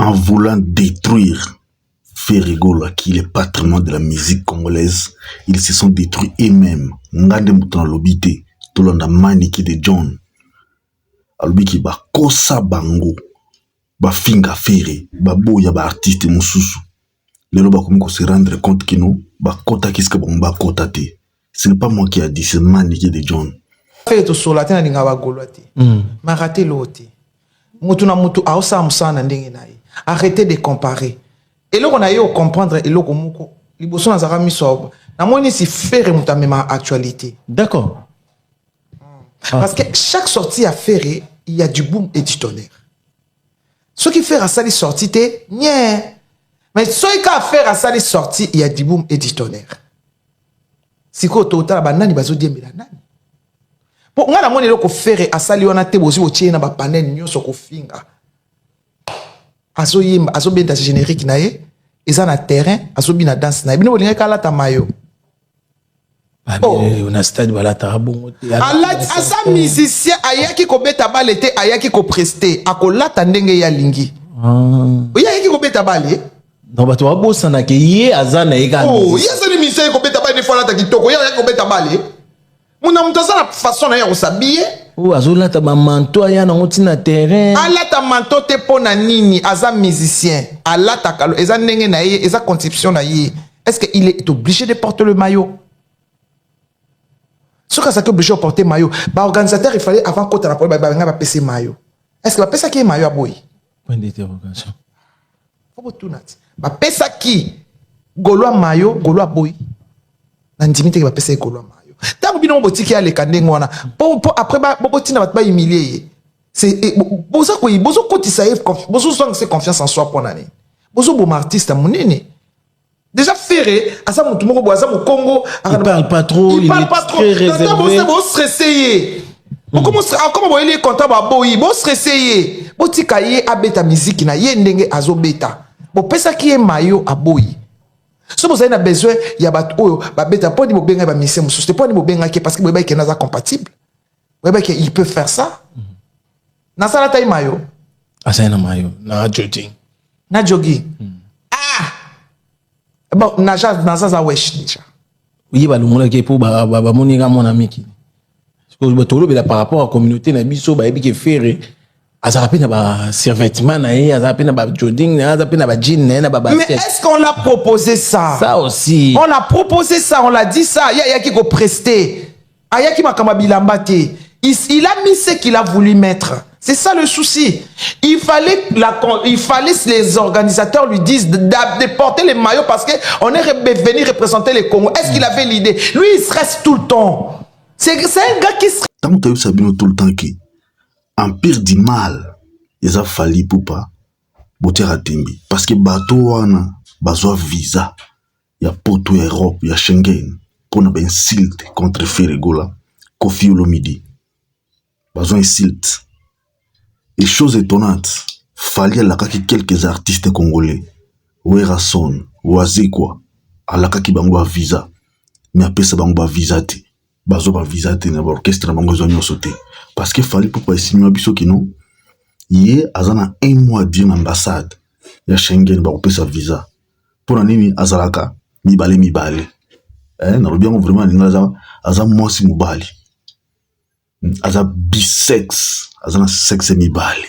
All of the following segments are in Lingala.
En voulant détruire Ferre Gola, qui est le patrimoine de la musique congolaise, ils se sont détruits eux-mêmes. Nga nde moto nalobi te, tolanda Manike de John. Alobiki bakosa bango, bafinga Ferre, baboya ba artiste mosusu. Lelo bakomi ko se rendre compte kino bakotaki esika bango bakota te. Ce n'est pas moi qui a dit, c'est Manike de John. Ferre tosola te, nalinga bagolwa te. Marate eloko te. Motu na motu aosala mosala na ndenge na ye. Arrêtez de comparer. Eloko na ye ocomprendre eloko moko liboso nazalaka miso, namoni si Ferre moto amema actualité. Parce que chaque sortie ya Ferre, il y a du boom et du tonnerre. Soki Ferre asali sortie te nye, mais soki kaka Ferre asali sortie, il y a du boom et du tonnerre. Sikoyo totala banani bazodiembela nani, mpo ngai namoni eloko Ferre asali wana te. Bozwi botie ye na bapanel nyonso kofinga, azoyemba, azobenda générique na ye, eza na terrain, azobina danse na ye. Bino bolingaki alata mayo. Oh. Na stade balataka bongo te. Aza musicien, ayaki kobeta bale te, ayaki koprester. Akolata ndenge ye alingi. Ye ayaki kobeta bale. Non, bato babosanaka ye aza na ye kaka. Oh, ye azali musicien, ye kobeta bale nefo alata kitoko. Ye ayaki kobeta bale. Muna moto aza na façon na ye ya kos'habiller. Oyo azolata bamanteau, aya nango ntina terrain. Alata manteau te mpo na nini? Aza musicien, alataka, eza ndenge na ye, eza conception na ye. Est ce que il est obligé de porter le maillot? Soki azalaki obligé porter maillot, baorganisateur, il fallait avant kota na problème, babenga bapesa maillot. Est ce que bapesaki ye maillot? Aboyi. Point d'interrogation. Fo botuna ti bapesaki Gaulois maillot, Gaulois aboyi. Na ndimi teke bapesaki Gaulois maillot. Ntango bino botiki aleka ndenge wana, po après botinda bato bahumilie ye, boza koyi, bozokotisa ye, bozozongisa confiance en soi. Mpo na nini bozoboma artiste monene? Déjà Ferre aza motu moko boye, aza mokongo. Il parle pas trop, il il parle est pas trop. très réservé. Bostresse ye, akoma boyeli ye content, baboyi, bostresse ye. Botika ye abeta miziki na ye ndenge azobeta. Bopesaki ye mayo, aboyi. So bozali na besoin ya bato oyo babeta, mpo nini bobengaki bamusicien mosusu te? Mpo nini bobengaki ye? Parce que boyebaki kende aza compatible, boyebaki il peut faire ça. Nasala tai mayo. Azali na mayo na jogging. Na jogging. Ah bon, naza naza wesh déjà. Ye balongolaki mpo bamoni ka mwana mikili. Tolobela par rapport à communauté na biso, bayebi ke Ferre azalaka mpe na basurvêtement na ye, azalaka mpe na bajogging na ye, aza mpe na bajean na ye, na Mais babasket. Est-ce qu'on l'a proposé ça? Ça aussi. On l'a proposé ça? On l'a dit ça? Ye ayaki koprester, ayaki makambo ya bilamba te. Il a mis ce qu'il a voulu mettre. C'est ça le souci. Il fallait que les organisateurs lui disent de porter les maillots parce que on est venu représenter les Congo. Est-ce qu'il avait l'idée? Lui, il stresse tout le temps. C'est un gars qui stresse. Ntango toyebisa bino tout le temps ke empire du mal eza Fally Ipupa, botiaka tembe, parce que bato wana bazwa visa ya Poto, ya Europe, ya Schengen mpona bainsulte contre Ferre Gola, Koffi Olomide. Bazwa insulte. Et chose étonnante, Fally alakaki quelques artistes congolais, Werrason, Wazekwa, alakaki bango bavisa, mais apesa bango bavisa te. Bazwa bavisa te na baorchestre na bango, ezwa nyonso te, parce que Fally Ipupa esinima biso kino ye aza na un mois dire na ambassade ya Schengen bakopesa visa. Mpona nini azalaka mibale mibale? Nalobi yango vraiment, alinga aza mwasi mobali, aza bisexe, aza na sexe mibale.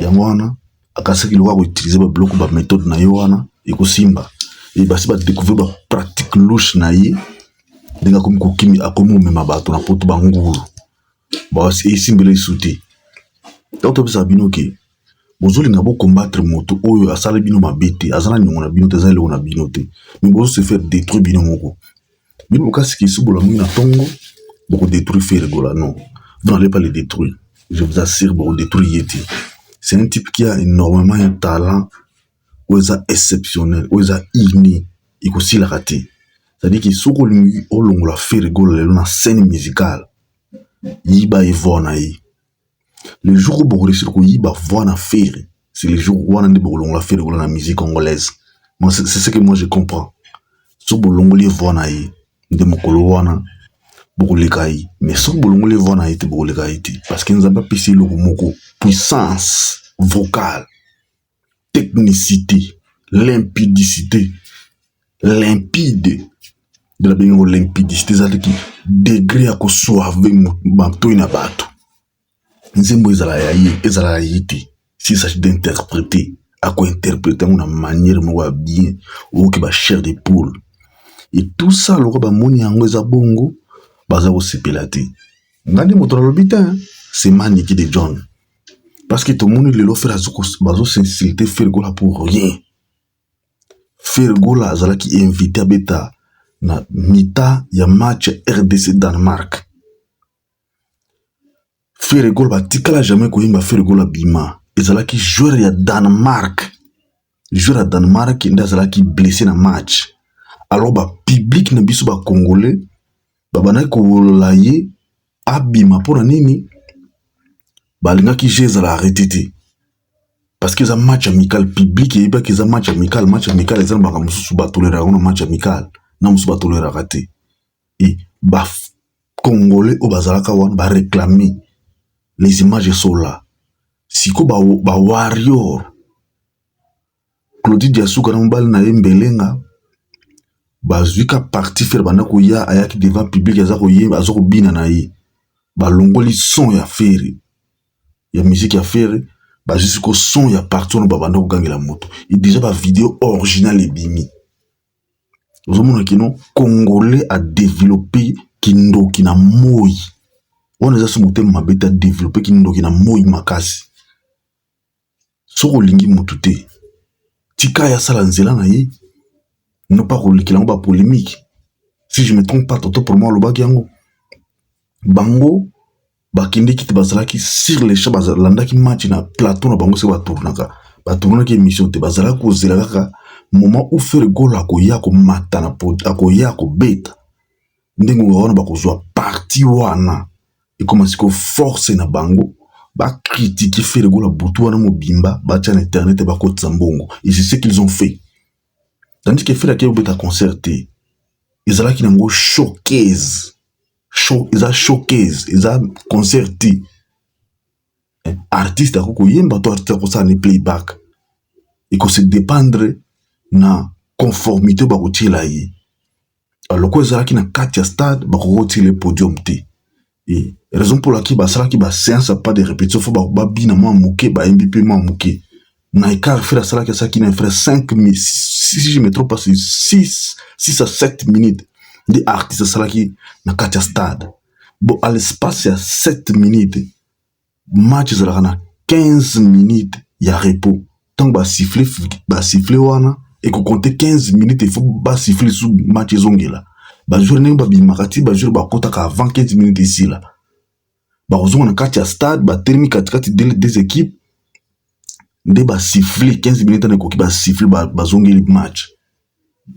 Yango wana akasaki lokola koutiliser babiloko, baméthode na ye wana ekosimba. E basi badécouvrir bapratique louche na ye, ndenge akomi kokimi, akomi komema bato na Poto, bangulu esimbela esu te. Donc topesaka bino ke bozolinga bocombattre moto oyo asala bino mabe te, aza na niongo na bino te, aza eloko na bino te, mais bozo se faire détruire bino moko. Bino bokasiki esubola mingi na ntongo bokodétruire Ferre Gola. Non, vous n'allez pas le détruire, je vous assure, bokodétruire ye te. C'est un type qui a énormément un talent oyo eza exceptionnel, oyo eza inné, ekosilaka te. C'est-à-dire que soki olingi olongola Ferre Gola lelo na scène musicale, yiba ye voix na ye. Le jour oyo bokoréussir koyiba voix na Ferre, c'est le jour wana nde bokolongola Ferre Gola na musique congolaise. Moi, c'est ce que moi je comprends. Soki bolongoli ye voix na ye, nde mokolo wana bokoleka ye. Mais soki bolongoli ye voix na ye te, bokoleka ye te, parce que Nzambe apesi eloko moko, puissance vocale. Technicité, limpidicité, limpide nde nabengi yango. Limpidicité ezalaki degré ya kosuave matoi na bato. Nzembo ezala ya ye, ezala ya ye te, s'il s'agit d'interpréter, akointerpréter yango na manière moko ya bien, oyoki ba chair de poule et tout ça. Lokola bamoni yango eza bongo, baza kosepela te. Nga nde moto nalobi te, c'est Maniki de John, parce que tomoni lelo Ferre bazosinsulte Ferre Gola pour rien. Ferre Gola azalaki invité abeta na mi-temps ya match RDC Danemark. Ferre Gola batikala jamais koyemba Ferre Gola bima. Ezalaki joueur ya Danemark, joueur ya Danemark nde azalaki blessé na match. Alors bapublic na biso bacongolais babandaki kowolola ye abima. Mpona nini balingaki jeu ezala arrêté te? Parce que eza match amical. Public eyebaki eza match amical. Match amical eza na makambo mosusu batoleraka na match amical, na mosusu batoleraka te. E bacongolais oyo bazalaka wana baréclame, les images sont là. Sikoyo bawarrior ba Claudie Diasuka na mobali na ye Mbelenga bazwi ka parti. Ferre banda koya, ayaki devant public, aza koyemba, aza kobina na ye. Balongoli son ya Ferre, ya musique ya Ferre, bazwi siko son ya parti wana babanda kogangela moto. E déjà bavideo original ebimi. Ozomona kino Congolais adéveloppe kindoki na moi wana. Eza so motema mabe te, adéveloppe kindoki na moi makasi. Soki olingi motu te, tika ye asala nzela na ye, no pa kolekela yango bapolémique. Si je me trompe pas, Toto Promo alobaki yango. Bango bakendeki te, bazalaki sur le champ, balandaki match na plateau na bango. Soki batournaka, batournaki émission te, bazalaki kozela kaka moment où Ferre Gola akoya komata na, akoya kobeta. Ndenge wana bakozwa parti wana, ekoma sikoyo force na bango bacritiquer Ferre Gola butu wana mobimba, batia na internet, bakotisa mbongo. Et c'est ce qu'ils ont fait. Tandis que Ferre akei kobeta concert te, ezalaki nango showcase. Show, eza showcase, eza concert te. Artiste akoki koyemba to artiste akosala ni playback, ekose dépendre na conformité bakotiela ye. Lokola ezalaki na kati ya stade, bakoki kotiela podium te. E raison pour laquelle basalaki baséance pas de répétition, fo babina mwa moke, bayembi mpe mwa moke na écart. Ferre asalaki na frère 5, si je me trompe pas, 6 à 7 minutes nde artiste asalaki na kati ya stade. Bon, à l'espace ya 7 minutes, match ezalaka na 15 minutes ya repos. Ntango basiffle, basiffle wana ekocompter 15 minutes, il faut basiffle lisusu, match ezongela. Bajoueur ndenge babimaka ti bajoueur bakotaka avant 15 minutes esila, bakozonga na kati ya stade, batelemi katikati des équipes nde basiffle 15 minutes wana ekoki, basiffle, bazongeli match.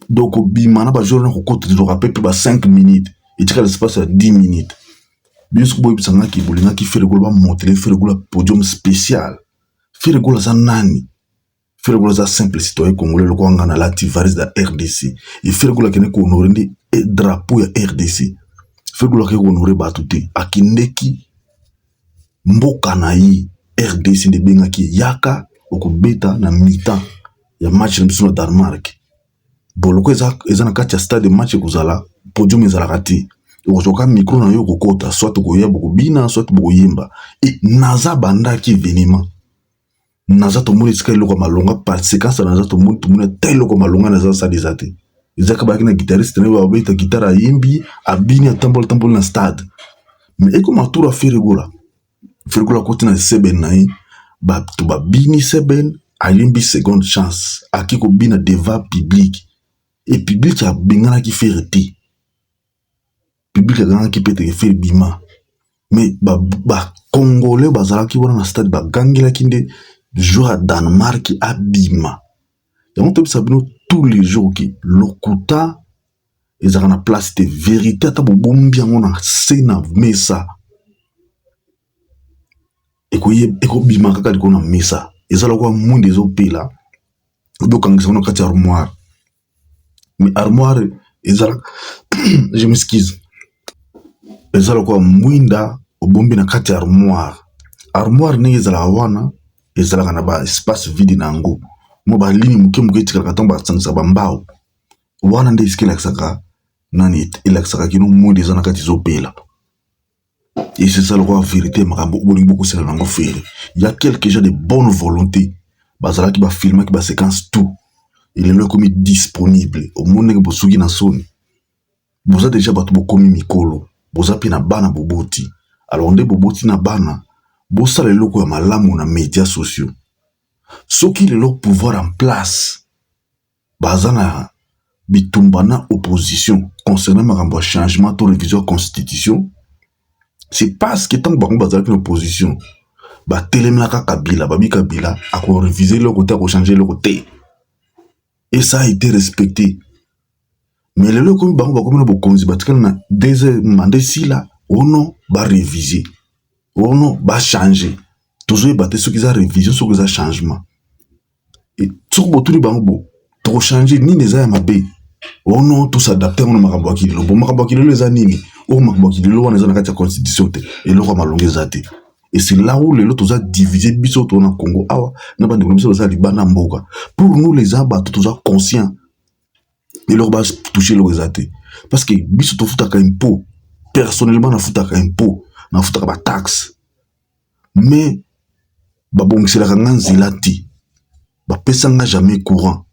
Donc obima na bajoueur na kokota ezwaka pe mpe ba 5 minutes, etikala espace ya 10 minutes. Bino soki boyebisangaki bolingaki Ferre Gola bamontele Ferre Gola podium spécial. Ferre Gola aza nani? Ferre Gola aza simple citoyen congolais lokola nga nalati vareuse ya RDC. E Ferre Gola akende kohonorer nde drapeau ya RDC. Ferre Gola akende kohonorer bato te, akendeki mboka na ye RDC nde ebengaki: "Yaka, okobeta na mi-temps ya match na biso na Danemark." Bon, loko eza na kati ya stade, match ekozala, podium ezalaka te, okozwaka micro na yo, okokota, soit okoya bokobina, soit bokoyemba. E naza bandaki événement, naza tomoni esika eloko ya malonga par séquence. Naza tomoni ata eloko ya malonga naza asala eza te. Ezaka bayaki na guitariste na ye, babeta guitare, ayembi, abini, atamboli tamboli na stade. Mais ekoma tour ya Ferre Gola. Ferre Gola akoti na seben na ye, bato babini seben, ayembi Seconde Chance, aki kobina devant public. E public abenganaki Ferre te, public agangaki mpe teke Ferre bima. Mais bacongolais bazalaki wana na stade bagangelaki nde joueur ya Danemark abima. Yango toyebisa bino tous les jours ke lokuta ezalaka na place te. Vérité, ata bobombi yango na se na mesa, ekobima kaka likolo na mesa. Eza lokola mwinda ezopela, obi okangisa ngo na kati ya armoire. Mais armoire ezalaka, je m'excuse, eza lokola mwinda obombi na kati ya armoire. Armoire ndenge ezalaka wana, ezalaka na ba espace vide na yango. Mwa baligne moke moke etikalaka ntango basangisaka bambao wana, nde esika elakisaka nani, elakisaka kino mwinda eza na kati ezopela. Et c'est ça lokola vérité makambo bolingi bokosela nango Ferre. Il y a quelques gens de bonne volonté bazalaki, bafilmaki baséquence tout, elelo ekomi disponible. Omoni ndenge bosuki na soni. Boza déjà bato bokomi mikolo, boza mpe na bana boboti. Alors nde boboti na bana, bosala eloko ya malamu na médias sociaux. Soki lelo pouvoir en place baza na bitumba na opposition concernant makambo ya changement to révision ya constitution, c'est parce que ntango bango bazalaki na opposition, batelemelaka Kabila, babi Kabila akoréviser eloko te, akochanger eloko te, et ça a été respecté. Mais lelo ekomi bango bakomi na bokonzi, batikali na 2 mandat esila, ono baréviser, ono bachanger. Tozoyeba te soki eza révision, soki eza changement. Soki botuni bango, bo tokochanger nini, eza ya mabe, ono tos'adapter yango na makambo ya kilelo. Bo makambo ya kilelo eza nini? Oyo makambo ya kilelo wana eza na kati ya constitution te, eloko ya malongo eza te. Et c'est là où lelo toza divisé, biso to na Congo awa na bandeko na biso baza libanda mboka. Pour nous les bato toza conscient, eloko batouche eloko eza te, parce que biso tofutaka impôt. Personnellement nafutaka impôt, nafutaka bataxe, mais babongiselaka nga nzela te, bapesanga jamais courant,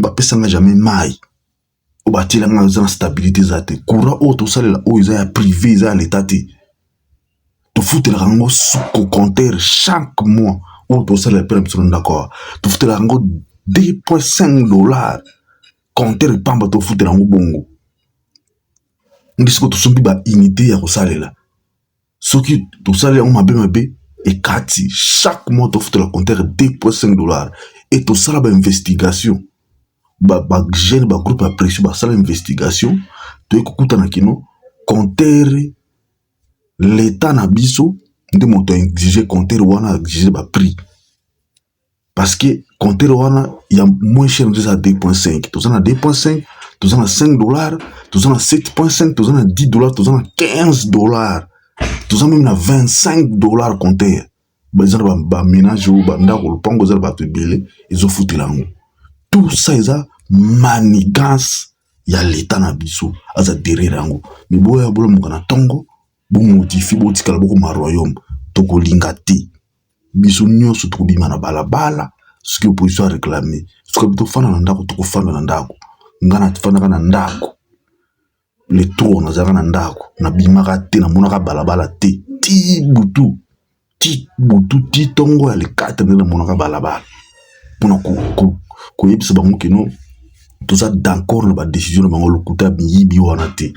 bapesanga jamais mai oyo batielanga eza na stabilité eza te. Courant oyo tosalela oyo eza ya privé, eza ya leta te. Tofutelaka yango ko compteur chaque mois. Oyo tosalela mpe na biso na ndako awa, tofutelaka yango 2.5 dollar compteur pamba, tofutela yango bongo. Nde sikoyo tosombi baunité ya kosalela, soki tosali yango mabe mabe ekati. Chaque mois tofutela compteur 2.5 dollar. E tosala bainvestigation, bajeune, bagroupe ya pression basala investigation, toyei kokutana kino compteur leta na biso nde moto aexige compteur wana, exige baprix, parce que compteur wana ya moins cher nde eza 2.5. Toza na 2.5, toza na 5 dollar, toza na 7.5, toza na 10 dollar, toza na 15 dollar, toza même na 25 dollar compteur. Eza na baménage oyo bandako, lopango eza na bato ebele ezofutela yango. Tout ça eza manigance ya leta na biso, aza derrière yango. Me boya bolamuka na ntongo, bomodifier, botikala bokoma royaume, tokolinga te. Biso nyonso tokobima na balabala soki opposition aréclamer. Soki tofanda na ndako, tokofanda na ndako. Nga nafandaka na ndako le tour, nazalaka na ndako, nabimaka te, namonaka balabala te ti butu, ti butu, ti ntongo ya le 4 nde namonaka balabala mpona koyebisa bango keno toza d'accord na badécision na bango lokuta miyibi wana te.